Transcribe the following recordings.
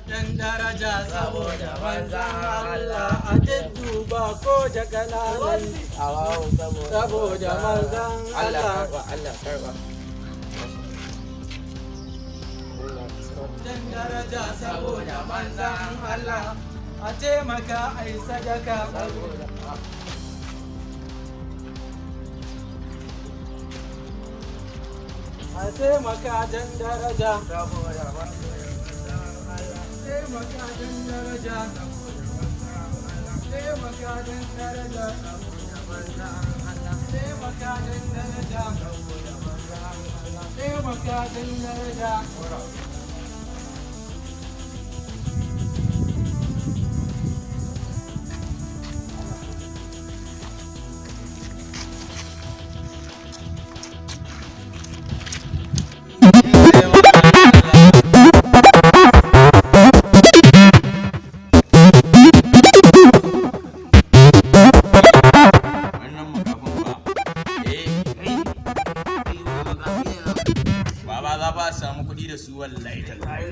Dan daraja saboda manzan Allah a dudduba ko da ƙananan saboda manzan Allah. Allah karba. Dan daraja saboda manzan Allah a taimaka a yi sadaka. A taimaka dan daraja. Taimaka dan daraja. Taimaka dan daraja. Taimaka dan daraja. Taimaka dan daraja. Wannan makafin ba. Eh, kai. Baba za ba a samu kuɗi da su wallahi tallahi.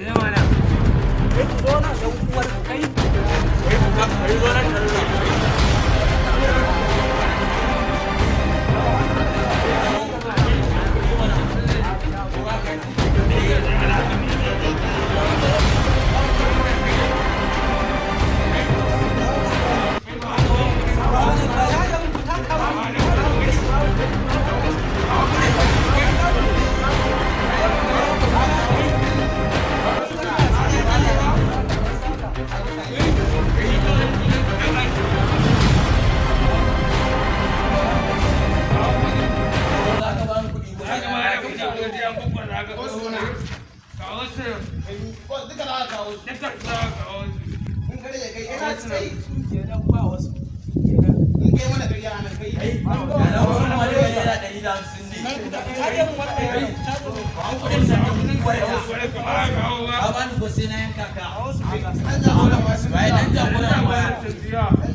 Kai ku zo nan dan uwar kai. Kai zo nan talla. Su kenan ba wasu. Kenan. Ya na wani ma daga ₦150 ne. Caje mun wannan yaron, caje mun. An kuɗin sa da kuɗin gwarta. Ka bani ko sai na yanka ka. Bai dan jagoran baya.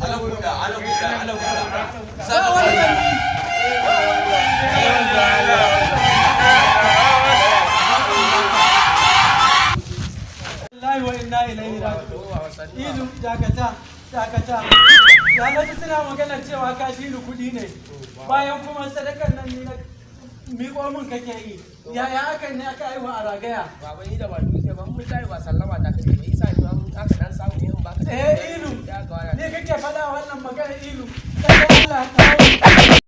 Ala buɗa, ala buɗa, ala buɗa. Sa Ba wani gari. Ba wani gari. Wallahi wa inna ilaihi raji'un. Ilu dakata, dakata. Ya naji suna magana cewa ka shi ni kuɗi ne. Bayan kuma sadakar nan ni na miƙo min kake yi. Yaya aka ne aka aiwa a ragaya? Baba ni da ba dutse ba mun tayi ba sallama ta kace ba isa ni ba mun aka dan samu ne in baka. Eh Ilu, Ya ga ne kake faɗa wannan magana Ilu? Sai Allah ya kawo.